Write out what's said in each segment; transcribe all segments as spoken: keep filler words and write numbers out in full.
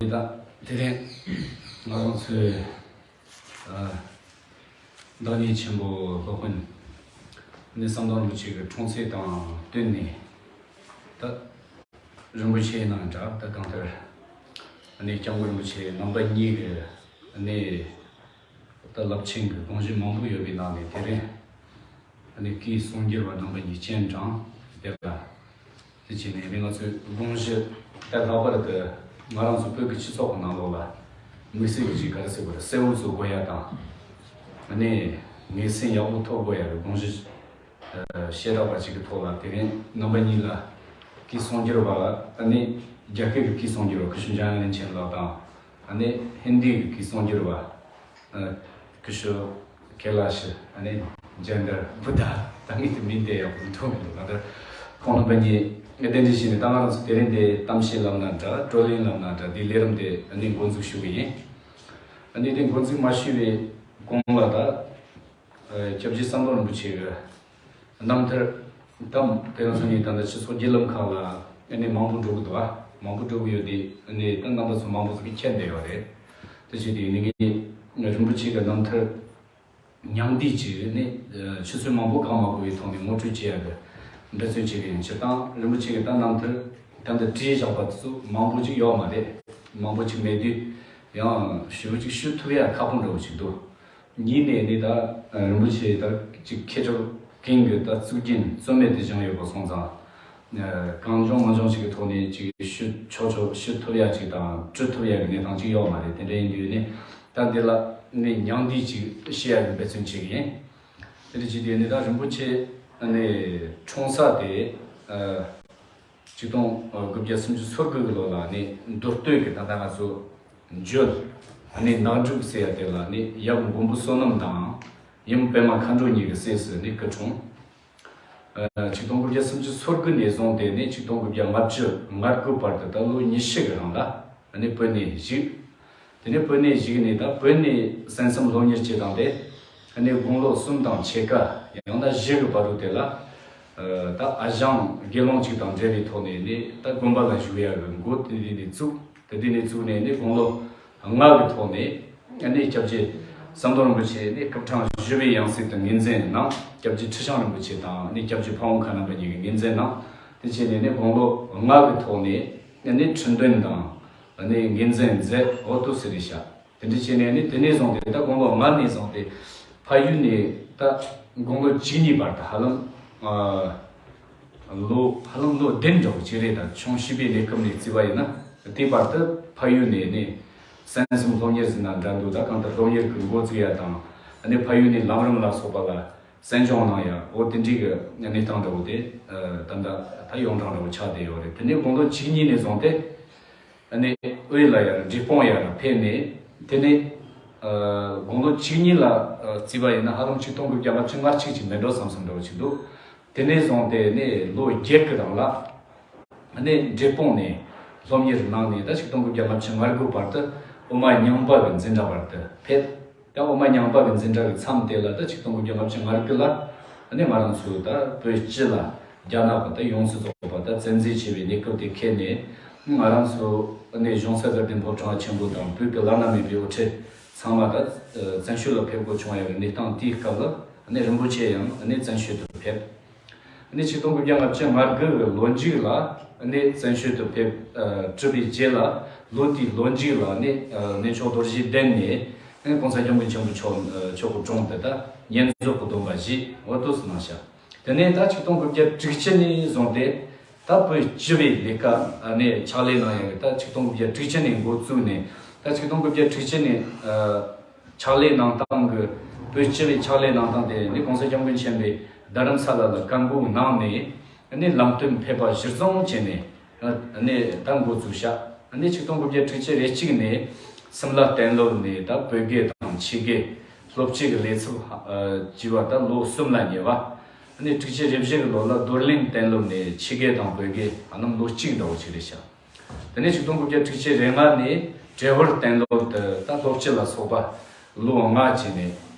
ད་དེ་རིང་ང་རང་ཚོའི་ཨ་བདག་ཉིད་ཆེན་པོ་སློབ་དཔོན་ནི་ཟམ་གདོང་རིན་པོ་ཆེ་གི་འཁྲུངས་ཚེས་དང་བསྟུན་ནས། ད་རིན་པོ་ཆེ་ནང་འདྲ། ད་གང་ལྟར་ནི་སྐྱབས་མགོན་རིན་པོ་ཆེ་རྣམ་པ་གཉིས་ཀྱི་ནི་ད་རླབས་ཆེན་གྱི་དགོངས་གཞི་མང་པོ་ཡོད་པའི་ནང་ནས། དེ་རིང་ནི་སྐུའི་གསུང་སྒྱུར་བ་རྣམ་པ་གཉིས་སྤྱན་དྲངས། དེ་ལ་དེ་བྱས་ནས་ནི་ང་ཚོའི་དགོངས་གཞི། ད་ལྷག་པར་དུ་ང་རང་ཚོ་བོད་ཀྱི་སྤྱི་ཚོགས་ཀྱི་ནང་ལོགས་ལ་དམིགས་བསལ་གྱི་ཅིག་ག་རེ་ཟེར་དགོས་རེད། གསལ་བོ་བཟོ་དགོས་ཡ་དང་། ནི་ངེས་ཤེས་ཡག་པོ་ཐོབ་དགོས་ཡ་གི་དགོངས་གཞི། ཨ་བཤད་གྲྭ་བ་ཅིག་གི་ཐོག་ལ། དེ་རིང་རྣམ་པ་གཉིས་ལ་སྐུའི་གསུང་སྒྱུར་བ། ཨ་ནི་རྒྱ་སྐད་ཀྱི་སྐུའི་གསུང་སྒྱུར་བ་སྐུ་ཞབས་འཇམ་དབྱངས་རིན་ཆེན་ལགས་དང་། ཨ་ནི་ཧིན་དི་གི་སྐུའི་གསུང་སྒྱུར་བ་ཨ་སྐུ་ཞབས་ཁེ་ལ་ཤི། ཨ་ནི་ཇན་དར་བུ་དྷ། ད་ངས་དེ་མིང་དེ་ཡག་པོ་མཐོང་མི་འདུག། ང་ད་ཁོང་རྣམ་པ་གཉིས་གདན་འདྲེན་བྱས་ནས། ད་ང་རང་ཚོ་དེ་རིང་འདི་གཏམ་བཤད་ལབ་ན་འདྲ། བགྲོ་གླེང་ལབ་ན་འདྲ། འདིའི་ལས་རིམ་དེ་ཨ་ནི་འགོ་འཛུགས་ཞུ་གི་ཡིན། ཨ་ནི་དེ་འགོ་འཛུགས་མ་ཞུས་པའི་གོང་ལ། ད་ཨ་སྐྱབས་རྗེ་ཟམ་གདོང་རིན་པོ་ཆེ་གི་རྣམ་ཐར་དང་། དེ་རིང་སང་ཉིན་ད་ལྟ་སྤྱི་ཚོགས་བརྒྱུད་ལམ་ཁག་ལ་ཨ་ནི་མང་པོ་འགྲོ་གི་འདུག། ཨ་མང་པོ་འགྲོ་གི་ཡོད་དེ། ཨ་ནི་ད་རྣམ་པ་ཚོ་མང་པོ་ཟིག་གིས་མཁྱེན་བསྡད་ཡོད་རེད། དེ་བྱས་དུས་ནི་ངས་རིན་པོ་ཆེ་གི་རྣམ་ཐར་ཉུང་བསྡུས་ཅིག་ནི་ཨ་ཆུ་ཚོད་མང་པོ་གང་མ་འགོར་བའི་ཐོག་ནས་ངོ་སྤྲོད་བྱེད་ཡ་གི་འབད་བརྩོན་བྱེད་ཀྱི་ཡིན། སྤྱིར་བཏང་རིན་པོ་ཆེ་གི་ད་རྣམ་ཐར་ད་ལྟ་བྲིས་བཞག་པ་དེ་ཚོ་མང་པོ་ཅིག་ཡོད་མ་རེད། མང་པོ་ཅིག་མེད་དུས་ཡང་ཞེ་པོ་ཅིག་ཞུ་ཐུབ་ཡ་ཁག་པོ་འདྲ་བོ་ཅིག་འདུག། གཉིས་ནས་ནི་ད་ཨ་རིན་པོ་ཆེ་ད་ཅིག་མཁས་གྲུབ་ཀུན་གྱི་ད་གཙུག་རྒྱན་རྩོད་མེད་དུ་བཞེངས་ཡོད་པ་སོང་ཙང་། ཨ་གང་བྱུང་མང་བྱུང་ཞིག་གི་ཐོག་ནས་ཅིག་ཞུ་ཆོག་ཆོག་ཞུ་ཐུབ་ཡ་ཅིག་དང་འབྲི་ཐུབ་ཡ་གི་གནས་སྟངས་ཅིག་ཡོད་མ་རེད། དེ་འདྲ་ཡིན་དུས་ནི་ད་འདི་ལ་ནི་ཉུང་བསྡུས་ཅིག་བཤད་ཡ་གི་འབད་བརྩོན་བྱེད་ཀྱི་ཡིན། དེ་འདྲ་བྱས་དུས་ནི་ད་རིན་པོ་ཆེ་ནི་འཁྲུངས་ས་དེ་ཨ་ཆིག་སྟོང་དགུ་བརྒྱ་སུམ་ཅུ་སོ་དགུ་གི་ལོ་ལ་ནི་མདོ་སྟོད་ཀྱི་ད་ལྟ་ང་ཚོ་འཇོལ་ནི་ནག་འབྲུག་ཟེར་ཡ་དེ་ལ་ནི་ཡབ་མགོན་པོ་བསོད་ནམས་དང་ཡུམ་པད་མ་མཁའ་འགྲོ་གཉིས་ཀྱི་སྲས་སུ་ནི་སྐུ་འཁྲུངས། ཨ་ཆིག་སྟོང་དགུ་བརྒྱ་སུམ་ཅུ་སོ་དགུ་ནས་བཟུང་སྟེ་ནི་ཆིག་སྟོང་དགུ་བརྒྱ་ལྔ་བཅུ་ང་དགུ་བར་དུ་ད་ལོ་ཉི་ཤུ་གི་རིང་ལ་ནི་བོད་ནས་བཞུགས། དེ་ནས་བོད་ནས་བཞུགས་ནས་ད་བོད་ནས་གསན་བསམ་སློབ་གཉེར་བྱེད་སྟངས་དེ། ཨ་ནི་དགུང་ལོ་གསུམ་དང་ཕྱེད་ཀ་ཡང་ན་བཞི་གི་བར་དུ་དེ་ལ། ཨ་ད་ཨ་ཞང་དགེ་སློང་ཅིག་དང་འབྲེལ་བའི་ཐོག་ནས་ནི་ད་དགོན་པ་ལ་བཞུགས་ཡ་གི་འགོ་དེ་དུས་ནས་བཙུགས། དེ་དུས་ནས་བཙུགས་ནས་ནི་དགུང་ལོ་ལྔ་གི་ཐོག་ནས་ཨ་ནི་སྐྱབས་རྗེ་ཟམ་གདོང་རིན་པོ་ཆེ་ནི་སྐུ་ཕྲེང་བཞི་པའི་ཡང་སྲིད་དུ་ངོས་འཛིན་གནང་། སྐྱབས་རྗེ་ཁྲི་བྱང་རིན་པོ་ཆེ་དང་ནི་སྐྱབས་རྗེ་ཕ་བོང་ཁ་རྣམ་པ་གཉིས་ཀྱིས་ངོས་འཛིན་གནང་། དེ་བྱས་ནས་ནི་དགུང་ལོ་ལྔ་གི་ཐོག་ནས་ནི་ཁྲི་འདོན་དང་ནི་ངོས་འཛིན་མཛད། འོ་དེ་ཟེར་རེད་ཤག། དེ་འདྲ་བྱས་ནས་ནི་དེ་ནས་བཟུང་སྟེ་ད་དགུང་ལོ་ལྔ་ནས་བཟུང་སྟེ་ཕ་ཡུལ་ནས་ད་དགུང་ལོ་བཅུ་གཉིས་བར་དུ་ཧ་ལམ་ཨ་ལོ་ཧ་ལམ་ལོ་བདུན་འདྲ་བོ་ཅིག་རེད། ད་ཆུང་བྱིས་པའི་གནས་སྐབས་ནས་བརྩིས་པ་ཡིན་ན། དེའི་བར་དུ་ཕ་ཡུལ་ནས་ནི་གསན་བསམ་སློབ་གཉེར་ཟེར་ན་འདྲ་འདུག། ད་གང་ལྟར་སློབ་གཉེར་གྱི་འགོ་བཙུགས་ཡ་དང་། ཨ་ནི་ཕ་ཡུལ་ནས་ལམ་རིམ་ལ་སོགས་པ་ལ་གསན་སྦྱོང་གནང་ཡ། འོ་དེ་འདྲའི་གི་གནས་སྟངས་འདྲ་བོ་དེ་ཨ་ད་ད་ད་ཡོངས་གྲགས་འདྲ་བོ་ཆགས་བསྡད་ཡོད་རེད། དེ་ནས་དགུང་ལོ་བཅུ་གཉིས་ནས་བཟུང་སྟེ་ཨ་ནི་དབུས་ལ་ཡར་འབྲས་སྤུངས་ཡར་ཕེབས་ནས། དེ་ནས་ཨ་དགུང་ལོ་བཅུ་གཉིས་ལ་ཨ་བརྩིས་པ་ཡིན་ན་ཧ་ལམ་ཆིག་སྟོང་དགུ་བརྒྱ་ལྔ་བཅུ་ང་གཅིག་ཅིག་མེད་འགྲོ་བསམ་བསམ་འདྲ་བོ་ཅིག་འདུག། དེ་ནས་བཟུང་སྟེ་ནི་ལོ་བརྒྱད་ཀྱི་རིང་ལ་ནི་འབྲས་སྤུངས་ནས་སློབ་གཉེར་གནང་ནས། ད་ཆིག་སྟོང་དགུ་བརྒྱ་ལྔ་བཅུ་ང་དགུ་བར་དུ་དབུ་མ་རྙིང་པ་གི་འཛིན་གྲྭ་བར་དུ་ཕེབས། ད་དབུ་མ་རྙིང་པ་གི་འཛིན་གྲྭ་གི་མཚམས་དེ་ལ་ད་ཆིག་སྟོང་དགུ་བརྒྱ་ལྔ་བཅུ་ང་དགུ་ལ་ནི་ང་རང་ཚོ་ད་བོད་སྤྱི་ལ་རྒྱ་ནག་གི་ད་ཡོངས་སུ་རྫོགས་པ་ད་བཙན་འཛུལ་བྱས་པའི་གནས་སྐབས་དེ་འཁེལ་ནས། ང་རང་ཚོ་ནི་གཞུང་ས་དགའ་ལྡན་ཕོ་བྲང་ཆེན་པོ་དང་བོད་ཀྱི་བླ་ན་མེད་པའི་དབུ་ཁྲིད་ཚང་མ་ད་བཙན་བྱོལ་ལ་ཕེབས་དགོས་བྱུང་ཡ་གི་གནས་སྟངས་དེའི་སྐབས་ལ་ནི་རིན་པོ་ཆེ་ཡང་ནི་བཙན་བྱོལ་དུ་ཕེབས། ནི་ཆིག་སྟོང་དགུ་བརྒྱ་ལྔ་བཅུ་ང་དགུ་གི་ལོ་མཇུག་ལ་ནི་བཙན་བྱོལ་དུ་ཕེབས། ཨ་གྲུབ་པའི་རྗེས་ལ་ལོ་དེའི་ལོ་མཇུག་ལ་ནི་ཨ་གནས་མཆོག་རྡོ་རྗེ་གདན་ནས་ནི་༸གོང་ས་༸སྐྱབས་མགོན་ཆེན་པོ་མཆོག་ཨ་མཆོག་གི་དྲུང་དུ་ད་བསྙེན་རྫོགས་ཀྱི་སྡོམ་པ་བཞེས། འོ་དེ་ཟེར་གནང་ཤག། དེ་ནས་ད་ཆིག་སྟོང་དགུ་བརྒྱ་དྲུག་ཅུ་ནས་བཟུང་སྟེ་ད་བོད་སྤྱི་པའི་ལས་ཀ་ཨ་ནི་ཕྱག་ལས་གནང་ཡ་གི། ད་ཆིག་སྟོང་དགུ་བརྒྱ་དྲུག་ཅུ་ནས་འགོ་བཙུགས་ནས་ད་ཆིག་སྟོང་དགུ་བརྒྱ་དྲུག་ཅུ་ནས་ཨ་ཕྱག་ལས་གནང་སྟངས་ཀྱི། བོད་སྤྱི་པའི་ཕྱག་ལས་གནང་སྟངས་དེ་ནི་༸གོང་ས་༸སྐྱབས་མགོན་ཆེན་པོས་རྡ་རམ་ས་ལ་ལ་བཀའ་འགུག་གནང་ནས་ནི་ལམ་སྟོན་ཕེབས་པ་གཞིར་བཟུང་བྱས་ནས་ནི་ད་འགོ་བཙུགས་ཤག། ནི་ཆིག་སྟོང་དགུ་བརྒྱ་དྲུག་ཅུ་རེ་གཅིག་ནས་སིམ་ལ་གཏན་སློབ་ནས་ད་བོད་དགེ་དང་ཆོས་དགེ་སློབ་སྤྱི་གི་ལས་ཚབ་ཨ་བགྱིས་པ་ད་ལོ་གསུམ་ལ་ཉེ་བ། ནི་དྲུག་ཅུ་རེ་བཞི་གི་ལོ་ལ་རྡོར་གླིང་གཏན་སློབ་ནས་ཆོས་དགེ་དང་བོད་དགེ་ཧ་ལམ་ལོ་གཅིག་འདྲ་བོ་ཅིག་རེད་ཤག། དེ་ནས་ཆིག་སྟོང་དགུ་བརྒྱ་དྲུག་ཅུ་རེ་ལྔ་ནས་བྲེ་བར་གཏན་སློབ་ཏུ་ད་སློབ་སྤྱི་ལ་སོགས་པ་ལོ་ལྔ་བྱས་ནས།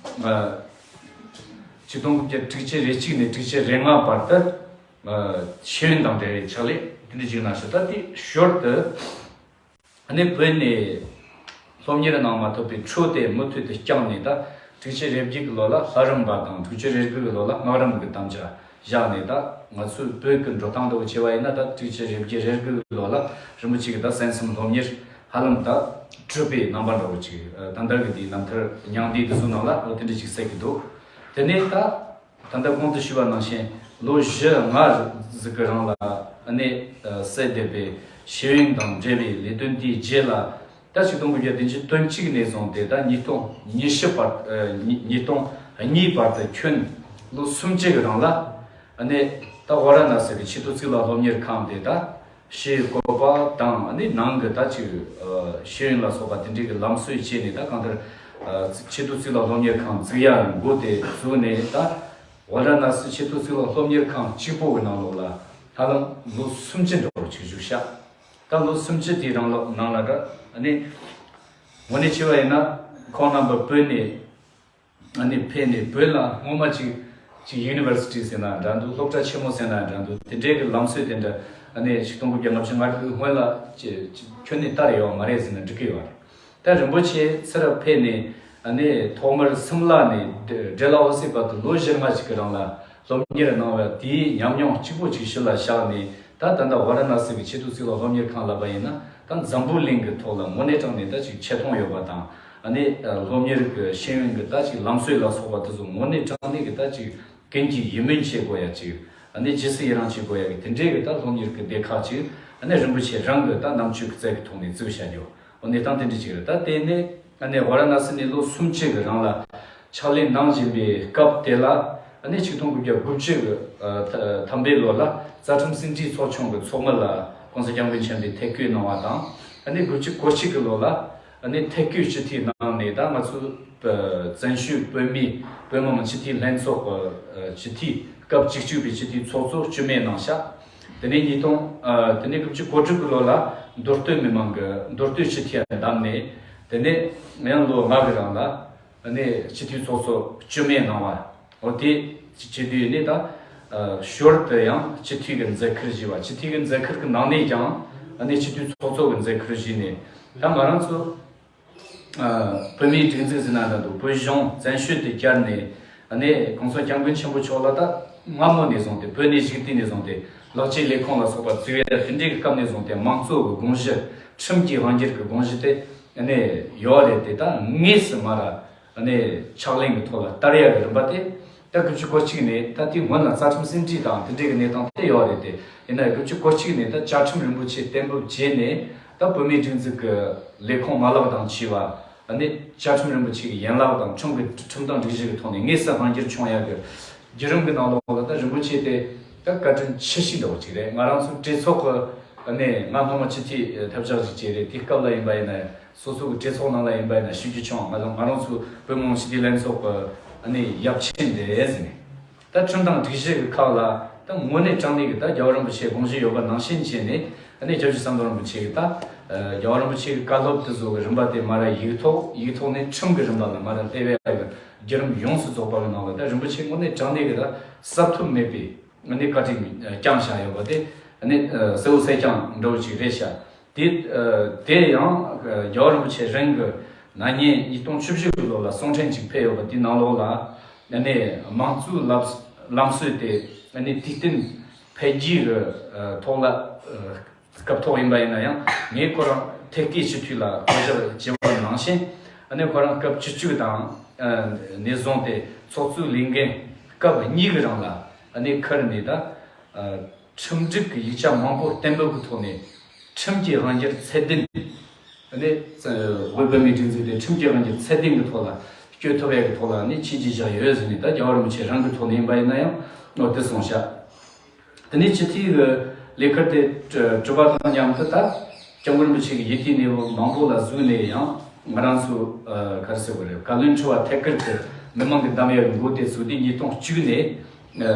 ཨ་ཆིག་སྟོང་དགུ་བརྒྱ་དྲུག་ཅུ་རེ་གཅིག་ནས་དྲུག་ཅུ་རེ་ལྔ་བར་དུ་ཨ་ཤེས་ཡོན་དང་འབྲེལ་བའི་ཕྱག་ལས་དེ་འདྲ་ཅིག་གནང་ཤག། ད་དེའི་ཞོར་དུ་ ཨ་ནི་བོད་ནས་སློབ་གཉེར་གནང་མ་ཐུབ་པའི་ཁྲོད་དེ་མུ་མཐུད་དུ་བསྐྱངས་ནས། ད་དྲུག་ཅུ་རེ་བརྒྱད་ཀྱི་ལོ་ལ་ལྷ་རམས་པ་དང་། དྲུག་ཅུ་རེ་དགུ་གི་ལོ་ལ་སྔགས་རམས་ཀྱི་དམ་བཅའ་བཞག་ནས། ད་ང་ཚོའི་བོད་ཀྱི་འགྲོ་སྟངས་འདྲ་བོ་བྱས་པ་ཡིན་ན། ད་དྲུག་ཅུ་རེ་བརྒྱད་རེ་དགུ་གི་ལོ་ལ་རིན་པོ་ཆེ་གིས་ད་གསན་བསམ་སློབ་གཉེར་ཧ་ལམ་ད་གྲུབ་པའི་རྣམ་པ་འདྲ་བོ་ཅིག་ད་ལྟ་གི་དེའི་རྣམ་ཐར་མྱང་འདས་དེ་ཚོའི་ནང་ལ་འོ་དེ་འདྲ་ཅིག་གསལ་གྱི་འདུག་དེ་ནས་ད། ད་ལྟ་གོང་དུ་ཞུས་པ་ནང་བཞིན་ལོ་བཞི་ལྔ་ཟིག་གི་རིང་ལ་ཨ་ནི་ཨ་གསལ་འདེབས་པའི་ཤེས་ཡོན་དང་འབྲེལ་བའི་ལས་དོན་དེའི་རྗེས་ལ། ད་ཆིག་སྟོང་དགུ་བརྒྱ་བདུན་ཅུ་དོན་གཅིག་ནས་བཟུང་སྟེ་ད་ཉིས་སྟོང་ཉི་ཤུ་བར། ཨ་ཉིས་ཉིས་སྟོང་གཉིས་བར་དུ་ཁྱོན་ལོ་སུམ་ཅུ་གི་རིང་ལ། ཨ་ནི་ད་ཝཱ་ར་ཎ་སི་གི་ཆེས་མཐོའི་གཙུག་ལག་སློབ་གཉེར་ཁང་དེ་ད་ཕྱིའི་བཀོད་པ་དང་། ཨ་ནི་ནང་གི་ད་ཅིག་ཨ་ཤེས་ཡོན་ལ་སོགས་པ་དེ་འདྲའི་གི་ལམ་སྲོལ་བྱས་ནས། ད་གང་ལྟར་ཨ་ཆེས་མཐོའི་གཙུག་ལག་སློབ་གཉེར་ཁང་བཙུགས་ཡ་འགོ་དེ་བཙུགས་ནས། ད་ཝཱ་ར་ཎ་སི་ཆེས་མཐོའི་གཙུག་ལག་སློབ་གཉེར་ཁང་གཅིག་པོ་གི་ནང་ལོགས་ལ་ཧ་ལམ་ལོ་སུམ་ཅུ་འདྲ་བོ་ཅིག་བཞུགས་ཤག་ད་ལོ་སུམ་ཅུ་དེའི་རིང་ལོགས་ནང་ལ་འདྲ། ཨ་ནི་དངོས་གནས་བྱས་པ་ཡིན་ན་ཁོང་རྣམ་པ་བོད་ནས་ཨ་ནི་ཕེབས་ནས། བོད་ལ་སྔོན་མ་ཅིག་ཅིག་ཡུ་ནི་ཝར་སི་ཊི་ཟེར་ན་འདྲ་འདུག་སློབ་གྲྭ་ཆེན་མོ་ཟེར་ན་འདྲ་འདུག་དེ་འདྲའི་གི་ལམ་སྲོལ་དེ་འདྲ་ཨ་ནི་ཆིག་སྟོང་དགུ་བརྒྱ་ལྔ་བཅུ་ང་དགུ་སྔོན་ལ་ཅི་ཅི་ཁྱོན་ནས་དར་ཡོད་མ་རེད་ཟེར་ན་འགྲིག་གི་ཡོད་རེད། ད་རིན་པོ་ཆེ་ཚུར་ཕེབས་ནས་ཨ་ནི་ཐོག་མར་སིམ་ལ་ནས་ཌལ་ཧོ་སི་བར་དུ་ལོ་བཞི་ལྔ་ཅིག་གི་རིང་ལ་སློབ་གཉེར་གནང་བ་དེའི་ཉམས་མྱོང་གཅིག་པོ་ཅིག་ཞུ་ལ་བཞག་ནས། ད་ད་ལྟ་ཝཱ་ར་ཎ་སི་གི་ཆེས་མཐོའི་གཙུག་ལག་སློབ་གཉེར་ཁང་ལབ་པ་ཡིན་ན། ད་འཛམ་བུ་གླིང་གི་ཐོག་ལ་དངོས་གནས་དྲང་གནས་ད་ཅིག་ཆེ་མཐོང་ཡོད་པ་དང་། ཨ་ནི་ཨ་སློབ་གཉེར་གི་ཤེས་ཡོན་གི་ད་ཅིག་ལམ་སྲོལ་ལ་སོགས་པ་དེ་ཚོ་དངོས་གནས་དྲང་གནས་གི་ད་ཅིག་ཀུན་གྱིས་ཡིད་སྨོན་བྱེད་དགོས་ཡ་ཅིག་ཨ་ནི་རྗེས་སུ་ཡི་རང་བྱེད་དགོས་ཡ་གི་དེ་འདྲའི་གི་ད་སློབ་གཉེར་གི་སྡེ་ཁག་ཅིག་ཨ་ནི་རིན་པོ་ཆེ་རང་གི་ད་རྣམ་དཔྱོད་ཀྱི་རྩལ་གི་ཐོག་ནས་བཙུགས་བཞག་རྒྱུ། འོ་གནས་སྟངས་དེ་འདྲ་ཅིག་རེད། ད་དེ་ནས་ཨ་ནི་ཝཱ་ར་ཎ་སི་ནས་ལོ་སུམ་ཅུ་གི་རིང་ལ་ཕྱག་ལས་གནང་བཞིན་པའི་སྐབས་དེ་ལ། ཨ་ནི་ཆིག་སྟོང་དགུ་བརྒྱ་དགུ་བཅུ་གི་ཨ་ཐ་ཐམ་པའི་ལོ་ལ་རྩ་ཁྲིམས་ཟིན་བྲིས་ཚོགས་ཆུང་གི་ཚོགས་མི་ལ་༸གོང་ས་༸སྐྱབས་མགོན་ཆེན་པོས་ཐད་བསྐོས་གནང་བ་དང་། ཨ་ནི་དགུ་བཅུ་གོ་གཅིག་གི་ལོ་ལ་ཨ་ནི་ཐད་བསྐོས་སྤྱི་འཐུས་གནང་ནས། ད་ང་ཚོ་བཙན་བྱོལ་བོད་མིའི་བོད་མི་མང་སྤྱི་འཐུས་ལྷན་ཚོགས་ཀྱི་ཨ་སྤྱི་འཐུས་སྐབས་བཅུ་གཅིག་པའི་སྤྱི་འཐུས་ཚོགས་གཙོ་བཅོས་མིན་གནང་ཤག་དེ་ནས་ཉིས་སྟོང་ཨ་དེ་ནས་དགུ་བཅུ་གོ་དྲུག་གི་ལོ་ལ་མདོ་སྟོད་མི་མང་གི་མདོ་སྟོད་སྤྱི་འཐུས་བདམས་ནས། དེ་ནས་ཡང་ལོ་ལྔ་གི་རིང་ལ་ཨ་ནི་སྤྱི་འཐུས་ཚོགས་གཙོ་བཅོས་མིན་གནང་བ། འོ་དེ་བྱེད་དུས་ནས་ད་ཨ་ཞོར་དུ་ཡང་སྤྱི་འཐུས་ཀྱི་མཛད་ཁུར་བཞེས་པ། སྤྱི་འཐུས་ཀྱི་མཛད་ཁུར་གྱི་ནང་ནས་ཀྱང་ཨ་ནི་སྤྱི་འཐུས་ཚོགས་གཙོ་གི་མཛད་ཁུར་བཞེས་ནས། ད་ང་རང་ཚོ་ཨ་བོད་མིའི་སྒྲིག་འཛུགས་ཟེར་ན་འདྲ་འདུག་བོད་གཞུང་བཙན་བྱོལ་དུ་བསྐྱར་ནས། ཨ་ནི་༸གོང་ས་༸སྐྱབས་མགོན་ཆེན་པོ་མཆོག་ལ་ད་སྔ་མོ་ནས་བཟུང་སྟེ། བོད་གནས་བཞུགས་དུས་ནས་བཟུང་སྟེ། ལེགས་བཅོས་ལས་ཁུངས་ལ་སོགས་པ་བཙུགས་ཡ་དེ་འདྲའི་གི་སྐབས་ནས་བཟུང་སྟེ། མང་གཙོ་གི་དགོངས་གཞི། ཁྲིམས་ཀྱི་དབང་སྒྱུར་གྱི་དགོངས་གཞི་དེ་ཨ་ནི་ཡོད་རེད་དེ། ད་དངོས་སུ་མར་ར་ཨ་ནི་ཕྱག་ལེན་གྱི་ཐོག་ལ་བསྟར་ཡ་གི་རིམ་པ་དེ། ད་དགུ་བཅུ་གོ་གཅིག་ནས་ད་དེའི་སྔོན་ལ་རྩ་ཁྲིམས་ཟིན་བྲིས་དང་དེ་འདྲའི་གི་གནས་སྟངས་དེ་ཡོད་རེད་དེ། ཡིན་ན་དགུ་བཅུ་གོ་གཅིག་ནས་ད་བཅའ་ཁྲིམས་རིན་པོ་ཆེ་གཏན་འབེབས་བྱས་ནས། ད་བོད་མིའི་སྒྲིག་འཛུགས་ཀྱི་ལས་ཁུངས་མ་ལག་དང་བཅས་པ། ཨ་ནི་བཅའ་ཁྲིམས་རིན་པོ་ཆེ་གི་ཡན་ལག་དང་། ཁྲིམས་ཀྱི་ཁྲིམས་དང་སྒྲིག་གཞི་གི་ཐོག་ནས་དངོས་སུ་དབང་སྒྱུར་བྱུང་ཡ་གི་བརྒྱུད་རིམ་གྱི་ནང་ལོགས་ལ། ད་རིན་པོ་ཆེ་དེ་ད་བཀའ་དྲིན་ཆེ་ཤོས་འདྲ་བོ་ཅིག་རེད། ང་རང་ཚོའི་གྲོས་ཚོགས་ཀྱི་ཨ་ནི་ང་སྔོན་མ་སྤྱི་འཐུས་ཐབས་ཆག་ཅིག་བྱས་རེད། དེ་སྐབས་ལ་ཡིན་པ་ཡིན་ན། སོ་སོ་གི་གྲོས་ཚོགས་ནང་ལ་ཡིན་པ་ཡིན་ན་ཞུ་རྒྱུ་བྱུང་། ང་ང་རང་ཚོའི་བོད་མི་མང་སྤྱི་འཐུས་ལྷན་ཚོགས་ཀྱི་ཨ་ནི་ཡབ་ཆེན་རེད་ཟེར་ནས། ད་ཁྲིམས་དང་སྒྲིག་གཞི་གི་ཁག་ལ་ད་དངོས་གནས་དྲང་གནས་ཀྱི་ད་རྒྱལ་བ་རིན་པོ་ཆེའི་དགོངས་གཞི་ཡོད་པ་ནང་བཞིན་བྱས་ནས། ཨ་ནི་སྐྱབས་རྗེ་ཟམ་གདོང་རིན་པོ་ཆེ་གི་ད་ཨ་རྒྱལ་བ་རིན་པོ་ཆེ་གི་བཀའ་སློབ་དེ་ཚོ་གི་རིམ་པ་དེ་མར་ར་ཡིག་ཐོག་ཡིག་ཐོག་ནས་ཁྲིམས་ཀྱི་རིམ་པ་ལ་མར་ར་སླེབས་ཡ་གི་བརྒྱུད་རིམ་ཡོངས་སུ་རྫོགས་པ་གི་ནང་ལ། ད་རིན་པོ་ཆེ་དངོས་གནས་དྲང་གནས་ཀྱི་ད་གསབ་ཐུབ་མེད་པའི་ཨ་ནི་བཀའ་དྲིན་བསྐྱངས་བཞག་ཡོད་པ་དེ་ཨ་ནི་ཨ་གསལ་བོ་གསལ་རྐྱང་འདྲ་བོ་ཅིག་རེད་ཤག་དེ་ཨ་དེ་ཡང་ཨ་རྒྱལ་བ་རིན་པོ་ཆེ་རང་གི་ན་ནིང་ཉིས་སྟོང་བཅུ་བཞི་གི་ལོ་ལ་གསུང་འཕྲིན་ཅིག་ཕེབས་ཡོད་པ་དེའི་ནང་ལོགས་ལ། ཨ་ནི་དམངས་གཙོའི་ལམ་ལམ་སྲོལ་དེ་ཨ་ནི་དུས་བསྟུན་འཕེལ་རྒྱས་ཀྱི་ཨ་ཐོག་ལ། ཨ་སྐབས་ཐོག་ཡིན་པ་ཡིན་ན་ཡང་། ངས་ཁོ་རང་ཐད་ཀའི་སྤྱི་འཐུས་ལ་བསྐོ་བཞག་བྱས་པ་ནང་བཞིན། ཨ་ནི་ཁོ་རང་སྐབས་བཅུ་གཅིག་དང་ཨ་ནས་བཟུང་སྟེ་ཚོགས་གཙོའི་ལས་འགན་སྐབས་གཉིས་ཀྱི་རིང་ལ་ཨ་ནི་འཁུར་ནས། ད་ཨ་ཁྲིམས་སྒྲིག་གི་ཡིག་ཆ་མང་པོ་གཏན་འབེབས་ཀྱི་ཐོག་ནས་ཁྲིམས་ཀྱི་དབང་སྒྱུར་ཚད་ལྡན། ཨ་ནི་བོད་བོད་མིའི་སྒྲིག་འཛུགས་དེ་ཁྲིམས་ཀྱི་དབང་སྒྱུར་ཚད་ལྡན་གྱི་ཐོག་ལ་བསྐྱོད་ཐུབ་ཡག་གི་ཐོག་ལ་ཨ་ནི་བྱས་རྗེས་བཞག་ཡོད་ཟེར་ནས། ད་རྒྱལ་བ་རིན་པོ་ཆེ་རང་གི་ཐོག་ནས་ཡིན་པ་ཡིན་ན་ཡང་འོ་དེ་གསུངས་ཤག་དེ་ནས་སྤྱི་འཐུས་ཀྱི་ལས་ཁུར་དེ་གྲུབ་པ་དང་མཉམ་དུ། ད་༸སྐྱབས་མགོན་རིན་པོ་ཆེ་གི་ཡིད་བརྟན་གནས་བབ་མང་པོ་ལ་གཟིགས་ནས། ཡང་ང་རང་ཚོ་ཨ་ག་རེ་ཟེར་དགོས་རེད། བཀའ་བློན་ཁྲི་པ་ཐད་ཀར་དུ་མི་མང་གིས་བདམས་ཡག་གི་འགོ་དེ་བཙུགས་དུས་ཉིས་སྟོང་བཅུ་ནས་ཨ།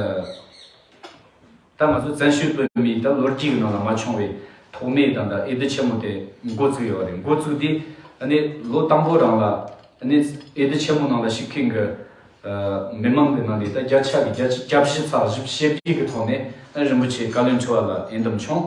ད་ང་ཚོ་བཙན་བྱོལ་བོད་མིའི་ད་ལོ་རྒྱུས་ཀྱི་ནང་ལ་མ་བྱུང་བའི་ཐོག་མའི་ད་ད་འོས་བསྡུ་ཆེན་མོ་དེ་འགོ་བཙུགས་ཡོད་རེད། འགོ་བཙུགས་དུས་ཨ་ནི་ལོ་དང་པོ་རང་ལ་ཨ་ནི་འོས་བསྡུ་ཆེན་མོ་ནང་ལ་ཞུགས་མཁན་གྱི་ཨ་མི་མང་གི་ནང་ནས་ད་བརྒྱ་ཆ་གི་བརྒྱ་ཆ་གྱ་བཞི་ཚེག་བཞི་བཅུ་ཞེ་བརྒྱད་ཀྱི་ཐོག་ནས་ཨ་རིན་པོ་ཆེ་བཀའ་བློན་ཁྲི་པ་ལ་འོས་འདེམས་བྱུང་།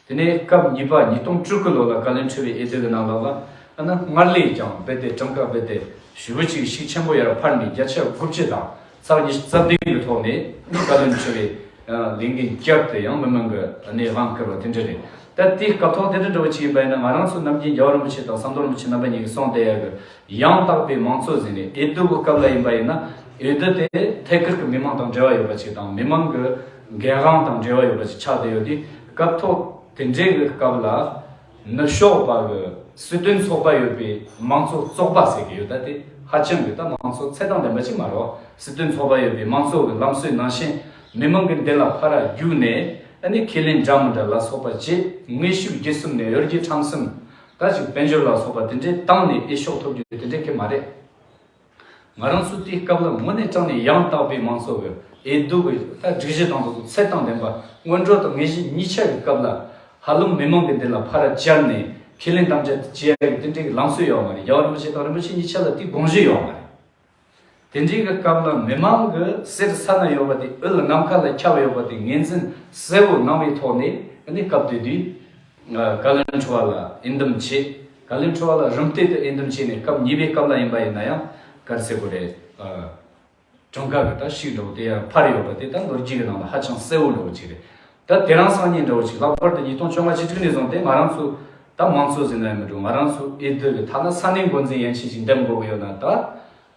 དེ་ནས་སྐབས་གཉིས་པ་ཉིས་སྟོང་དྲུག་གི་ལོ་ལ་བཀའ་བློན་ཁྲི་པའི་འོས་བསྡུ་གི་ནང་ལོགས་ལ་ཨ་ནི་སྔར་ལས་ཀྱང་རྦད་དེ་གྲངས་ཀ་རྦད་དེ་ཞེ་པོ་ཅིག་ཤུགས་ཆེན་པོ་ཡར་འཕར་ནས་བརྒྱ་ཆ་དགུ་བཅུ་དང་ཚེག་ཉི་ཤུ་རྩ་བདུན་གྱི་ཐོག་ནས་བཀའ་བློན་ཁྲི་པའི་ལས་འགན་བསྐྱར་དུ་ཡང་མི་མང་གི་གནས་དབང་བསྐུར་བ་དེ་འདྲ་རེད། ད་དེའི་སྐབས་ཐོག་དེ་འདྲ་འདྲ་བོ་ཅིག་ཡིན་པ་ཡིན་ན། ང་རང་ཚོ་ནམ་རྒྱུན་རྒྱལ་བ་རིན་པོ་ཆེ་དང་ཟམ་གདོང་རིན་པོ་ཆེ་རྣམ་པ་གཉིས་ཀྱིས་གསུངས་བསྡད་ཡ་གི་ཡང་དག་པའི་མང་གཙོ་ཟེར་ནས། འོས་བསྡུ་གི་སྐབས་ལ་ཡིན་པ་ཡིན་ན། འོས་བསྡུ་དེ་ཐད་ཀར་གྱི་མི་མང་དང་འབྲེལ་བ་ཡོད་པ་ཅིག་དང་། མི་མང་གི་འགན་དབང་དང་འབྲེལ་བ་ཡོད་པ་ཅིག་ཆགས་བསྡད་ཡོད་དུས། སྐབས་ཐོག་དེ་འདྲའི་གི་སྐབས་ལ་ནུབ་ཕྱོགས་པ་གི་སྲིད་དོན་ཚོགས་པ་ཡོད་པའི་མང་གཙོ་བཙོག་པ་ཟེར་གི་ཡོད། ད་དེ་ཧ་ཅང་གི་ད་མང་གཙོ་ཚད་དང་ལྡན་པ་ཅིག་མ་རེད། སྲིད་དོན་ཚོགས་པ་ཡོད་པའི་མང་གཙོ་གི་ལམ་སྲོལ་ནང་བཞིན་མི་མང་གི་མདུན་ལ་ཕར་རྒྱུགས་ནས། ཨ་ནི་ཁས་ལེན་འདྲ་མི་འདྲ་ལ་སོགས་པ་བྱས། དངོས་ཤུགས་བརྒྱུད་གསུམ་ནས་གཡོ་སྒྱུ་ཁྲམ་གསུམ། ད་ཅིག་དཔལ་འབྱོར་ལ་སོགས་པ་དེ་འདྲའི་བཏང་ནས་འོས་ཤོག་ཐོབ་རྒྱུ་དེ་འདྲའི་གི་མ་རེད། ང་རང་ཚོ་དེའི་སྐབས་ལ་དངོས་གནས་དྲང་ནས་ཡང་དག་པའི་མང་གཙོ་གི་འོས་བསྡུ་གི་ད་སྒྲིག་གཞི་དང་དེ་ཚོ་ཚད་དང་ལྡན་པ། སྔོན་འགྲོ་དང་དངོས་གཞི་གཉིས་ཆ་གི་སྐབས་ལ་ཧ་ལམ་མི་མང་གི་མདུན་ལ་ཕར་བཅར་ནས་ཁས་ལེན་དམ་བཅའ་བྱེད་ཡ་གི་དེ་འདྲའི་གི་ལམ་སྲོལ་ཡོད་མ་རེད། རྒྱལ་བ་རིན་པོ་ཆེ་དང་རིན་པོ་ཆེ་གཉིས་ཆ་ལ་དེའི་དགོངས་གཞི་ཡོད་མ་རེད། དེ་འདྲའི་གི་སྐབས་ལ་མི་མང་གི་གསེར་ས་ན་ཡོད་པ་དེ། འོད་ནམ་མཁའ་ལ་ཁྱབ་ཡོད་པ་དེ་ངོས་འཛིན་གསལ་བོ་གནང་བའི་ཐོག་ནས། ཨ་ནི་སྐབས་དེ་དུས་ཨ་བཀའ་བློན་ཁྲི་པ་ལ་འོས་འདེམས་བྱས། བཀའ་བློན་ཁྲི་པ་ལ་རིམ་བསྟུད་དུ་འོས་འདེམས་བྱས་ནས། སྐབས་གཉིས་པའི་སྐབས་ལ་ཡིན་པ་ཡིན་ན་ཡང་ག་རེ་ཟེར་དགོས་རེད། ཨ་གྲངས་ཀ་གི་ད་ཤུགས་འདྲ་བོ་དེ་ཡང་འཕར་ཡོད་པ་དེ་ད་ལོ་རྒྱུས་ཀྱི་ནང་ལ་ཧ་ཅང་གསལ་བོ་འདྲ་བོ་ཅིག་རེད། ད་དེ་རིང་སང་ཉིན་འདྲ་བོ་ཅིག། ལྷག་པར་དུ་ཉིས་སྟོང་བཅོ་ལྔ་བཅུ་དྲུག་ནས་བཟུང་སྟེ་ང་རང་ཚོ་ད་མང་གཙོ་ཟེར་ན་ཡང་མི་འགྲོ། ང་རང་ཚོ་འོས་བསྡུ་གི་ཐ་ན་ས་གནས་འགོ་འཛིན་ཡན་ཆད་ཅིག་འདེམས་དགོས་ཀྱི་ཡོད་ན། ད་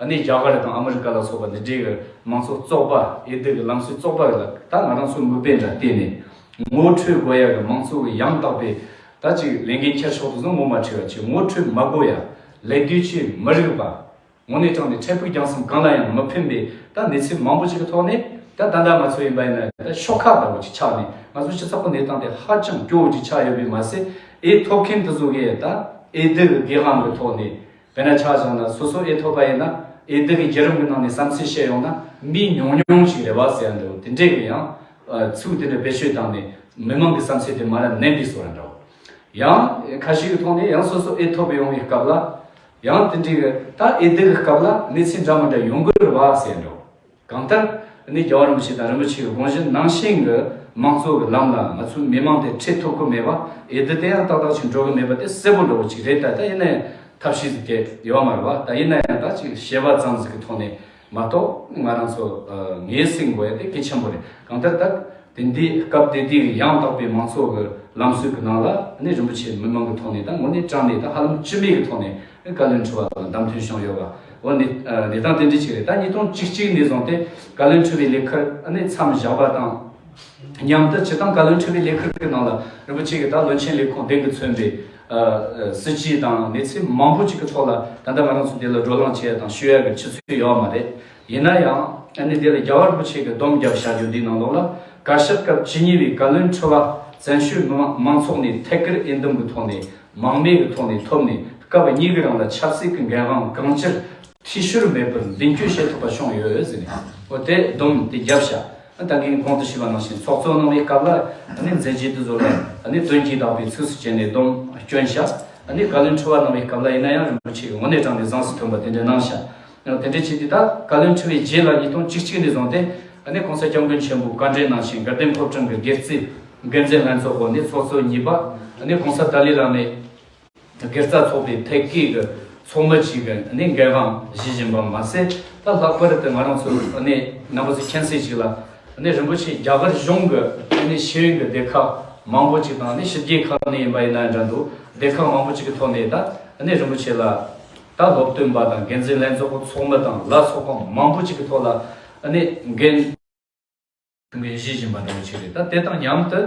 ཨ་ནི་རྒྱ་གར་དང་ཨ་མི་རི་ཀ་ལ་སོགས་པ་འདི་འདྲའི་གི་མང་གཙོ་བཙོག་པ། འོས་བསྡུ་གི་ལམ་སྲོལ་བཙོག་པ་ལ་ད་ང་རང་ཚོ་མིག་དཔེ་འདྲ་བལྟས་ནས། ངོ་འཕྲོད་དགོས་ཡ་གི་མང་གཙོ་གི་ཡང་དག་པའི་ད་ཅིག་ལས་འགན་འཁྱེར་ཕྱོགས་དེ་ཚོ་ངོ་མ་འཕྲོད་པ་བྱས། ངོ་འཕྲོད་མ་དགོས་ཡ། ལས་དོན་བྱེད་མི་རིགས་པ། དངོས་གནས་དྲང་ནས་འཕྲལ་ཕུགས་རྒྱང་གསུམ་གང་ལ་ཡང་མི་ཕན་པའི་ད་གནས་ཚུལ་མང་པོ་ཞིག་གི་ཐོག་ནས། ད་ད་ལྟ་ང་ཚོ་ཡིན་པ་ཡིན་ན་ད་ཤོག་ཁག་ལྟ་བུ་ཅིག་ཆགས་ནས། ང་ཚོ་སྤྱི་ཚོགས་ཀྱི་གནས་སྟངས་དེ་ཧ་ཅང་སྐྱོ་བོ་ཅིག་ཆགས་ཡོད་པས་མ་ཟད། འོས་ཐོབ་མཁན་དེ་ཚོ་གིས་ད་འོས་བསྡུ་གི་འགན་དབང་གི་ཐོག་ནས། དཔེར་ན་ཆ་བཞག་ན་སོ་སོ་འོས་ཐོབ་པ་ཡིན་ན། འོས་བསྡུ་གི་བརྒྱུད་རིམ་གྱི་ནང་ནས་བསམ་ཚུལ་བཤད་ཡོང་ན་མི་ཉུང་ཉུང་ཞིག་རེད་བ་ཟེར་ཡ་འདྲ་བོ། དེ་འདྲས་ཀྱི་ཡང་ཚིག་དེ་འདྲ་བེད་སྤྱོད་བཏང་ནས་མི་མང་གི་བསམ་ཚུལ་དེ་མར་ནན་པའི་བཟོ་འདྲ་བོ། ཡང་ཁ་ཤས་ཀྱི་ཐོག་ནས་ཡང་སོ་སོ་འོས་ཐོབ་ཡོང་བའི་སྐབས་ལ་ཡང་དེ་འདྲའི་གི་ད་འོས་བསྡུ་གི་སྐབས་ལ་གནས་ཚུལ་འདྲ་མི་འདྲ་ཡོང་གི་རེད་བ་ཟེར་འགྲོ། གང་ལྟར་ནི་རྒྱལ་བ་རིན་པོ་ཆེ་དང་རིན་པོ་ཆེ་གི་དགོངས་གཞི་ནང་བཞིན་གི་མང་གཙོ་གི་ལམ་ལ་ང་ཚོའི་མི་མང་དེ་ཁྲིད་ཐུབ་གི་མེད་པ། འོས་བསྡུ་དེ་ཡང་ཏག་ཏག་ཅིག་འགྲོ་གི་མེད་པ་དེ་གསལ་པོ་འདྲ་བོ་ཅིག་རེད། ད་ད་ཡིན་ན་ཡང་ཐབས་ཤེས་ཟིག་གི་ཡོད་མ་རེད་བ། ད་ཡིན་ན་ཡང་ད་ཅིག་བཤད་པ་ཙམ་ཟིག་གི་ཐོག་ནས་མ་གཏོགས། ང་རང་ཚོ་ཨ་ངོས་ཟིན་དགོས་ཡ་དེ་གལ་ཆེན་པོ་རེད། གང་ལྟར་ད། དེ་འདི་སྐབས་དེ་དུས་ཡང་དག་པའི་མང་གཙོ་གི་ལམ་སྲོལ་གྱི་ནང་ལ་ནི་རིན་པོ་ཆེ་མི་མང་གི་ཐོག་ནས་ད་དངོས་གནས་དྲང་ནས་ད་ཧ་ལམ་སྤྱི་མོས་ཀྱི་ཐོག་ནས་བཀའ་བློན་ཁྲི་པ་ལ་བདམས་ཐོན་བྱུང་ཡོད་པ། འོ་ནི་ཨ་གནས་སྟངས་དེ་འདྲ་ཅིག་རེད། ད་ཉིས་སྟོང་བཅུ་གཅིག་ནས་བཟུང་སྟེ་བཀའ་བློན་ཁྲི་པའི་ལས་ཁུར་ནི་མཚམས་བཞག་པ་དང་མཉམ་དུ། སྤྱིར་བཏང་བཀའ་བློན་ཁྲི་པའི་ལས་ཁུར་གྱི་ནང་ལ་རིན་པོ་ཆེ་གི་ད་བློན་ཆེན་ལས་ཁུངས་གདན་གྱིས་མཚོན་པའི་ཨ་ཨ་སྲིད་ཇུས་དང་གནས་ཚུལ་མང་པོ་ཅིག་གི་ཐོག་ལ་ད་ལྟ་ང་རང་ཚོ་འདི་ལ་བགྲོ་གླེང་བྱེད་ཡ་དང་ཞུ་ཡ་གི་ཆུ་ཚོད་ཡོད་མ་རེད། ཡིན་ན་ཡང་ཨ་ནི་འདི་ལ་རྒྱལ་བ་རིན་པོ་ཆེ་གི་སྡོམ་བརྒྱབ་བཞག་རྒྱུ་འདིའི་ནང་ལོགས་ལ། བཀའ་ཤག་སྐབས་བཅུ་གཉིས་པའི་བཀའ་བློན་ཁྲི་པ་བཙན་བྱོལ་མི་དམངས་མང་ཚོགས་ནས་ཐད་ཀར་འོས་འདེམས་ཀྱི་ཐོག་ནས་མང་མོས་ཀྱི་ཐོག་ནས་ཐོབ་ནས། སྐབས་གཉིས་ཀྱི་རིང་ལ་ཆབ་སྲིད་ཀྱི་འགན་དབང་གང་ཅིར་འཐུས་ཤོར་མེད་པར་མདུན་སྐྱོད་བྱེད་ཐུབ་པ་བྱུང་ཡོད་ཟེར་ནས། འོ་དེ་སྡོམ་དེ་བརྒྱབ་བཞག། ད་གིན་གོང་དུ་ཞུས་པ་ནང་བཞིན་ཚོགས་གཙོ་གནང་བའི་སྐབས་ལ་ཨ་ནི་མཛད་རྗེས་དེ་ཚོ་ལ་ཨ་ནི་དོན་གྱིས་དག་པའི་ཚིགས་སུ་བཅད་ནས་སྡོམ་བསྐྱོན་བཞག། ཨ་ནི་བཀའ་བློན་ཁྲི་པ་གནང་བའི་སྐབས་ལ་ཡིན་ན་ཡང་རིན་པོ་ཆེ་གིས་དངོས་གནས་དྲང་ནས་གཟེངས་སུ་ཐོན་པ་དེ་འདྲ་གནང་བཞག། དེ་འདྲ་བྱས་ཏེ་ད་བཀའ་བློན་ཁྲི་པའི་རྗེས་ལ་ཉིས་སྟོང་བཅུ་གཅིག་ནས་བཟུང་སྟེ་ཨ་ནི་༸གོང་ས་༸སྐྱབས་མགོན་ཆེན་པོའི་བཀའ་འབྲེལ་ནང་བཞིན་དགའ་ལྡན་ཕོ་བྲང་གི་དགེ་རྩའི་འགན་འཛིན་ལྷན་ཚོགས་འོག་ནས་ཚོགས་གཙོ་གཉིས་པ། ཨ་ནི་༸གོང་ས་ཏཱ་ལའི་བླ་མའི་དགེ་རྩ་ཚོགས་པའི་ཐད་ཀའི་གི་ཚོགས་མི་གཅིག་གི་ཨ་ནི་འགན་དབང་བཞེས་བཞིན་པ་མ་ཟད། ད་ལྷག་པར་དུ་ང་རང་ཚོ་ཨ་ནི་རྣམ་པ་ཚོ་མཁྱེན་གསལ་ཞིག་ལ། ཨ་ནི་རིན་པོ་ཆེ་རྒྱ་གར་གཞུང་གི་ཨ་ནི་ཤེས་ཡོན་གྱི་སྡེ་ཁག་མང་པོ་ཅིག་དང་། ཨ་ནི་ཕྱི་རྒྱལ་ཁག་ནས་ཡིན་པ་ཡིན་ན་འདྲ་འདུག། སྡེ་ཁག་མང་པོ་ཅིག་གི་ཐོག་ནས་ད་ཨ་ནི་རིན་པོ་ཆེ་ལ་ད་སློབ་སྟོན་པ་དང་འགན་འཛིན་ལྷན་ཚོགས་ཀྱི་ཚོགས་མི་དང་ལ་སོགས་པ་མང་པོ་ཅིག་གི་ཐོག་ལ་ཨ་ནི་འགན་འགན་བཞེས་བཞིན་པ་འདྲ་བོ་ཅིག་རེད། ད་དེ་དང་མཉམ་དུ་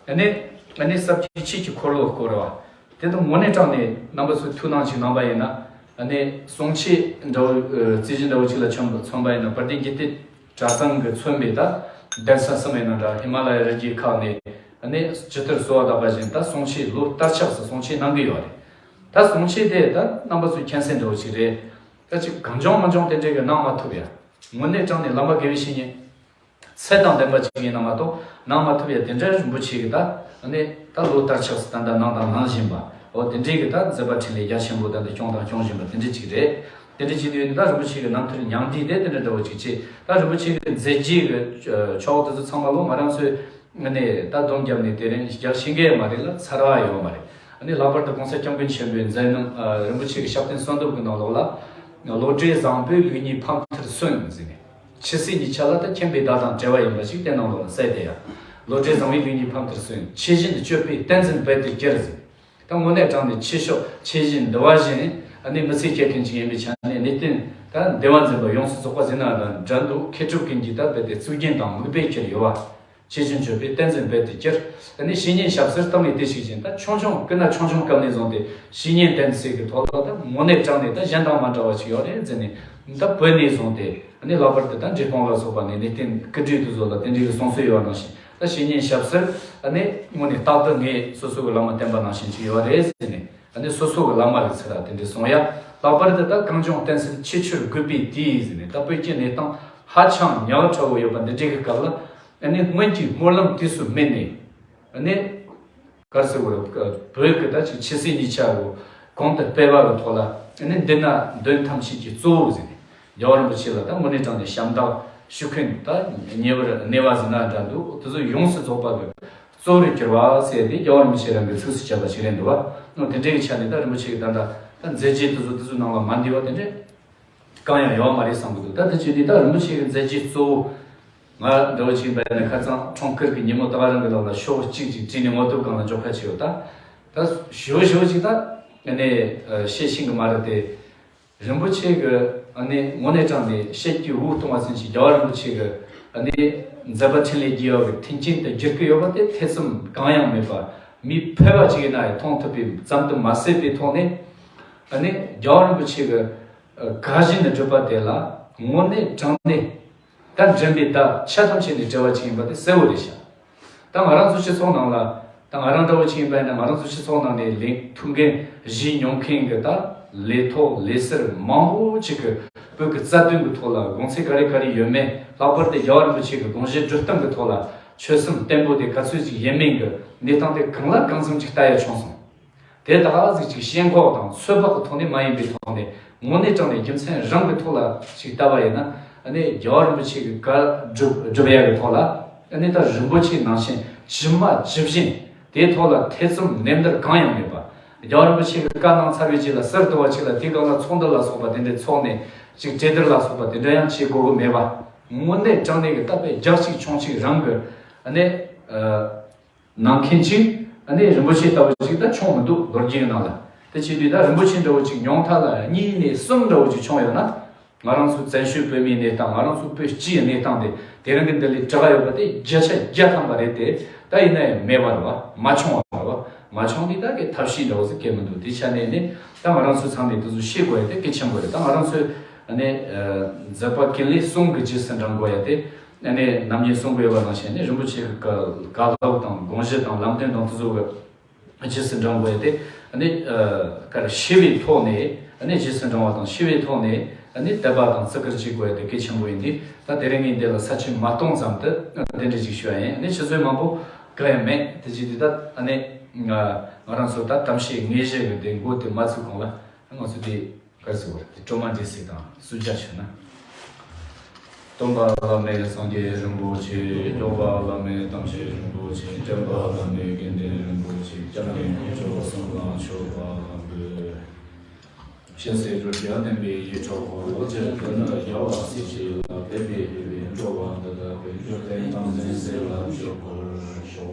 ཨ་ནི་ཨ་ནི་ཟབ་རྒྱས་ཆོས་ཀྱི་འཁོར་ལོ་བསྐོར་བ་དེ་དང་དངོས་གནས་དྲང་ནས་རྣམ་པ་ཚོས་ཐུགས་སྣང་ཅིག་གནང་པ་ཡིན་ན། ཨ་ནི་གསུང་ཆོས་འདྲ་བོ་ཨ་རྩིས་གཞི་འདྲ་བོ་ཅིག་ལ་མཚོན་པ་མཚོན་པ་ཡིན་ན། དཔལ་ལྡན་རྒྱུད་སྟོད་གྲྭ་ཚང་གིས་མཚོན་པའི་ད་གདན་ས་གསུམ་ཡིན་ན་འདྲ། ཧི་མ་ལ་ཡའི་རི་རྒྱུད་ཁག་ནས་ཨ་ནི་ཇི་ལྟར་གསོལ་བ་བཏབ་པ་བཞིན་ད་གསུང་ཆོས་ལོ་བསྟར་ཆགས་སུ་གསུང་ཆོས་གནང་གི་ཡོད་རེད། ད་གསུང་ཆོས་དེ་ད་རྣམ་པ་ཚོས་མཁྱེན་གསལ་འདྲ་བོ་ཅིག་རེད། ད་ཅིག་གང་བྱུང་མང་བྱུང་དེ་འདྲའི་གི་གནང་མ་ཐུབ་ཡ། དངོས་གནས་དྲང་ནས་བླ་མ་དགེ་བའི་བཤེས་གཉེན་ཚད་དང་ལྡན་པ་ཅིག་ཡིན་ན་མ་གཏོགས་གནང་མ་ཐུབ་ཡ། དེ་འདྲ་རིན་པོ་ཆེ་གི་ད་ཨ་ནི་ད་ལོ་བསྟར་ཆགས་སུ་ད་ལྟ་གནང་དང་གནང་བཞིན་པ། འོ་དེ་འདྲའི་གི་ད་མཛད་པ་འཕྲིན་ལས་རྒྱ་ཆེན་པོ་ད་ལྟ་སྐྱོང་དང་སྐྱོང་བཞིན་པ་དེ་འདྲ་ཅིག་རེད། དེ་འདྲ་ཅིག་དུས་ནི་ད་རིན་པོ་ཆེ་གི་རྣམ་ཐར་མྱང་འདས་དེ་དེ་འདྲ་འདྲ་བོ་ཅིག་བྱས། ད་རིན་པོ་ཆེ་གི་མཛད་རྗེས་གི་ཕྱོགས་དེ་ཚོ་ཚང་མ་ལོ་ང་རང་ཚོའི་ ནས་ད་སྡོམ་བརྒྱབ་ནས་དེ་རིང་རྒྱག་ཤེས་ཀྱི་མ་རེད་ལ། ཚར་བ་ཡོད་མ་རེད། ཨ་ནི་ལྷག་པར་དུ་གོང་ས་སྐྱབས་མགོན་ཆེན་པོའི་མཛད་རྣམ། ཨ། རིན་པོ་ཆེ་གི་ཞབས་བརྟན་གསོལ་འདེབས་ཀྱི་ནང་ལོགས་ལ། བློ་གྲོས་བཟང་པོས་ལུགས་གཉིས་ཕ་མཐར་སོན་ཟེར་ནས། ཆོས་སྲིད་གཉིས་ཆ་ལ་ད་མཁྱེན་པའི་ཟླ་དང་བྲལ་བ་ཡིན་པ་ཞིག་དེ་ནང་ལོགས་ལ་གསལ་བསྡད་ཡ། བློ་གྲོས་བཟང་པོས་ལུགས་གཉིས་ཕ་མཐར་སོན། ཆོས་བཞིན་དུ་སྤྱོད་པས་བསྟན་འཛིན་དཔལ་དུ་གྱུར་ཟེར། ད་དངོས་གནས་དྲང་ནས་ཆོས་ཕྱོགས་ཆོས་བཞིན་འདུལ་བ་བཞིན། ཨ་ནི་མི་ཚེ་སྐྱེལ་མཁན་ཅིག་ཡིན་པའི་ཆ་ནས། གནས་བརྟན་ད་འདུལ་བ་འཛིན་པ་ཡོངས་སུ་རྫོགས་པ་ཟེར་ན་འདྲ་འདུག་མཁས་གྲུབ་ཀུན་གྱི་ད་རྦད་དེ་གཙུག་རྒྱན་དང་མིག་དཔེ་ཁྱེར་ཡོད་པ། ཆོས་བཞིན་སྤྱོད་པས་བསྟན་འཛིན་དཔལ་དུ་གྱུར། ཨ་ནི་བཤེས་གཉེན་ཞབས་སོར་བཏང་ནས་དེ་ཞིག་བཞིན། ད་ཆུང་ཆུང་ཀུན་ན་ཆུང་ཆུང་སྐབས་ནས་བཟུང་སྟེ་བཤེས་གཉེན་བསྟེན་ཚུལ་གྱི་ཐོག་ལ་ད་དངོས་གནས་དྲང་ནས་ད་གཞན་དང་མ་འདྲ་བ་ཞིག་ཡོད་རེད་ཟེར་ནས། ད་བོད་ནས་བཟུང་སྟེ། ཨ་ནི་ལྷག་པར་དུ་ད་འབྲས་སྤུངས་ལ་སོགས་པ་ནས་གནས་བརྟན་སྐུ་བགྲེས་དེ་ཚོ་ལ་དེ་འདྲའི་གསུང་སྲོལ་ཡོད་པ་ནང་བཞིན། ད་བཤེས་གཉེན་ཞབས་སོར་ཨ་ནི་དངོས་གནས་རྟག་ཏུ་ངས་སོ་སོ་གི་བླ་མ་བསྟེན་པ་ནང་བཞིན་ཅིག་ཡོད་རེད་ཟེར་ནས། ཨ་ནི་སོ་སོ་གི་བླ་མ་རེད་ཟེར་ར་དེ་འདྲའི་གསུང་ཡ། ལྷག་པར་དུ་ད་གངས་ལྗོངས་བསྟན་སྲིད་ཆེས་ཆེར་རྒུད་པའི་དུས་ཟེར་ནས། ད་བོད་ཀྱི་གནས་སྟངས་ཧ་ཅང་ཉག་ཕྲ་བོ་ཡོད་པ་འདི་འདྲའི་གི་སྐབས་ལ། ཨ་ནི་སྔོན་གྱི་སྨོན་ལམ་དུས་སུ་སྨིན་ནས། ཨ་ནི་ག་རེ་ཟེར་དགོས་རེད། བོད་ཀྱི་ད་ཅིག་ཆོས་སྲིད་གཉིས་ཆ་རུ་གོང་དུ་སྤེལ་བ་གི་ཐོག་ལ། ཨ་ནི་འདི་ན་དོན་ཐམས་ཅད་ཀྱི་གཙོ་བོ་ཟེར་ནས། རྒྱལ་བ་རིན་པོ་ཆེ་ལ་ད་དངོས་གནས་དྲང་ནས་ཞབས་འདེགས་ཞུ་མཁན། ད་ཉེ་བར་གནས་པ་ཟེར་ན་འདྲ་འདུག་དེ་ཚོ་ཡོངས་སུ་རྫོགས་པ་གི་གཙོ་བོར་གྱུར་པ་ཟེར་དེ་རྒྱལ་བ་རིན་པོ་ཆེ་རང་གི་ཚིགས་སུ་བཅད་པ་ཞིག་རེད་འདུག་བ། དེ་འདྲའི་གི་ཆ་ནས་ད་རིན་པོ་ཆེ་གི་ད་ལྟ་ད་མཛད་རྗེས་དེ་ཚོ་དེ་ཚོའི་ནང་ལ་མ་འདུས་པ་དེ་འདྲ་གང་ཡང་ཡོད་མ་རེད་བསམ་གི་འདུག་ད་དེ་བྱས་དུས་ད་རིན་པོ་ཆེ་གི་མཛད་རྗེས་གཙོ་བོ། ང་འདྲ་བོ་ཅིག་ཡིན་པ་ཡིན་ན། ཁ་རྩང་འཁྲུངས་སྐར་གི་ཉིན་མོ་ད་ག་རང་གི་ལག་ལ་ཤོག་གཅིག་ཅིག་བྲིས་ནས་ངོ་དེབ་སྒང་ལ་འཇོག་ཁ་བྱས་ཡོད། ད་ད་ཞུ་ཞུ་ཅིག་ད་ཨ་ནི་བཤད་ཤེས་གི་མ་རེད་དེ། རིན་པོ་ཆེ་གི་ཨ་ནི་དངོས་གནས་དྲང་ནས་བཤད་རྒྱུ་དབུགས་གཏོང་བ་ཚུན་ཆད་རྒྱལ་བ་རིན་པོ་ཆེ་གི་ཨ་ནི་མཛད་པ་འཕྲིན་ལས་རྒྱས་པ་གི་མཐུན་རྐྱེན་དེ་བསྒྱུར་གི་ཡོད་པ་དེ་ཐེ་ཚོམ་གང་ཡང་མེད་པ། མི་ཕལ་པ་ཅིག་ཡིན་ན་ཡང་མཐོང་ཐུབ་པའི་ཙམ་དུ་མ་ཟད་པའི་ཐོག་ནས། ཨ་ནི་རྒྱལ་བ་རིན་པོ་ཆེ་གི་ཨ་བཀའ་བཞིན་དུ་སྒྲུབ་པ་དེ་ལ་དངོས་གནས་དྲང་གནས་ད་འགྲན་པའི་ད་ཆ་ཐམས་ཅད་ནས་བྲལ་བ་ཅིག་ཡིན་པ་དེ་གསལ་བོ་རེད་ཤག་ད་ང་རང་ཚོ་སྤྱི་ཚོགས་ནང་ལ། ད་ང་རང་འདྲ་བོ་ཅིག་ཡིན་པ་ཡིན་ན། ང་རང་ཚོ་སྤྱི་ཚོགས་ནང་ནས་ལས་ཐུགས་འགན་བཞེས་མྱོང་མཁན་གི་ད་ལས་ཐོག་ལས་ཟུར་མང་པོ་ཅིག་གི་བོད་ཀྱི་རྩ་དོན་གྱི་ཐོག་ལ་དགོངས་ཚུལ་ག་རེ་ག་རེ་ཡོད་མེད། ལྷག་པར་དུ་རྒྱལ་བ་རིན་པོ་ཆེ་གི་དགོངས་གཞི་སྒྲུབ་སྟངས་ཀྱི་ཐོག་ལ་ཆོད་སེམས་བརྟན་པོ་དེ་ག་ཚོད་ཅིག་ཡིན་མིན་གྱི་གནས་སྟངས་དེ་གང་ལ་གང་འཚམ་ཅིག་ལྟ་ཡ་བྱུང་སོང་། དེ་དག་ཅིག་ཅིག་ཞེན་ཁོག་དང་ཚོད་དཔག་གི་ཐོག་ནས་མ་ཡིན་པའི་ཐོག་ནས། དངོས་གནས་དྲང་ནས་རྒྱུ་མཚན་རང་གི་ཐོག་ལ་ཅིག་ལྟ་བ་ཡིན་ན། ཨ་ནི་རྒྱལ་བ་རིན་པོ་ཆེ་གི་བཀའ་སྒྲུབ་སྒྲུབ་ཡ་གི་ཐོག་ལ། ཨ་ནི་ད་རིན་པོ་ཆེ་ནང་བཞིན་ཇི་མ་ཇི་བཞིན་དེའི་ཐོག་ལ་ཐེ་ཚོམ་ནེམ་ནུར་གང་ཡང་མེད་པ། རྒྱལ་བ་རིན་པོ་ཆེ་གི་བཀའ་གནང་ཚར་བའི་རྗེས་ལ་ཟུར་དུ་བ་ཅིག་ལ་དེའི་སྒང་ལ་ཚོགས་འདུ་ལ་སོགས་པ་དེ་འདྲའི་ཚོགས་ནས། ཅིག་གྲོས་བསྡུར་ལ་སོགས་པ་དེ་འདྲ་ཡང་བྱེད་དགོས་གི་མེད་པ། དངོས་གནས་དྲང་གནས་ཀྱི་ད་དཔེ་རྒྱག་གཅིག་མཆོང་གཅིག་རང་གི་ཨ་ནི་ཨ་གནང་མཁན་ཅིག་ཨ་ནི་རིན་པོ་ཆེ་ལྟ་བུ་ཞིག་ད་བྱུང་མི་འདུག་ལོ་རྒྱུས་ཀྱི་ནང་ལ། དེ་བྱེད་དུས་ད་རིན་པོ་ཆེ་འདྲ་བོ་ཅིག་ཉུང་མཐའ་ལ་གཉིས་ནས་གསུམ་འདྲ་བོ་ཅིག་བྱུང་ཡོད་ན། ང་རང་ཚོ་བཙན་བྱོལ་བོད་མིའི་གནས་སྟངས། ང་རང་ཚོ་བོད་སྤྱིའི་གནས་སྟངས་དེ་དེ་རིང་གི་འདི་ལས་དྲག་ཡོད་པ་དེ་བརྒྱ་ཆ་བརྒྱ་ཐམ་པ་རེད་དེ། ད་ཡིན་ན་ཡང་མེད་པ་རེད་བ། མ་བྱུང་བ་རེད་བ། མ་བྱུང་དུས་ད་གི་ཐབས་ཤེས་འདྲ་བོ་ཟིག་གལ་མི་འདུག་དེ་ཆ་ནས་ནི་ད་ང་རང་ཚོ་ཚང་མས་དེ་ཚོ་ཤེས་དགོས་ཡ་དེ་གལ་ཆེན་པོ་རེད། ད་ང་རང་ཚོས་ཨ་ནི་ཨ་མཛད་པ་ཀུན་ལེགས་གསུང་གི་རྗེས་སུ་འབྲང་དགོས་ཡ་དེ། ཨ་ནི་ནམ་རྒྱུན་གསུང་གི་ཡོད་པ་ནང་བཞིན་ནི་རིན་པོ་ཆེ་གི་བཀའ་བཀའ་སློབ་དང་དགོངས་གཞི་དང་ལམ་སྟོན་དང་དེ་ཚོ་གི་རྗེས་སུ་འབྲང་དགོས་ཏེ། ཨ་ནི་ཨ་ག་རེ་ཤེས་པའི་ཐོག་ནས། ཨ་ནི་རྗེས་སུ་འབྲང་བ་དང་ཤེས་པའི་ཐོག་ནས། ཨ་ནི་དད་པ་དང་བརྩི་བཀུར་བྱེད་དགོས་ཏེ་གལ་ཆེན་པོ་ཡིན་ཏེ། ད་དེ་རིང་ངས་འདི་ལ་ས་ཆ་མ་སྟོང་ཙམ་དུ་དེ་འདྲ་ཅིག་ཞུ་ཡ་ཡིན། ཨ་ནི་ཆུ་ཚོད་མང་པོ་གང་ཡང་མེད། དེ་བྱེད་དུས་ད་ཨ་ནི་ང་ང་རང་ཚོ་ད་གཏམ་བཤད་དངོས་གཞི་གི་དེ་འགོ་དེ་མ་ཚུགས་གོང་ལ་ང་ཚོ་དེ། བཀའ་ཟུར་དེ་སྤྲོ་མ་འདྲེ་སྲིད་དང་སུ་ཇ་ཆོད་ན། སྟོན་པ་བླ་མེད་སངས་རྒྱས་རིན་པོ་ཆེ། སྐྱོབ་པ་བླ་མེད་དམ་ཆོས་རིན་པོ་ཆེ། འདྲེན་པ་བླ་མེད་དགེ་འདུན་རིན་པོ་ཆེ། སྐྱབས་གནས་དཀོན་མཆོག་གསུམ་ལ་མཆོད་པ་འབུལ། ཞལ་ཟས་རོ་བརྒྱ་ལྡན་པའི་ཡིད་འཕྲོག་པ། ལོ་ཆེར་དོན་ལ་རྒྱལ་བ་སྲས་བཅས་ལ། དད་པས་ཕུལ་བའི་འགྲོ་བ་འདི་དག་པའི། འབྱོར་ལྡན་རྟེན་གསེར་ལ་བཞུགས་པར་ཤོག།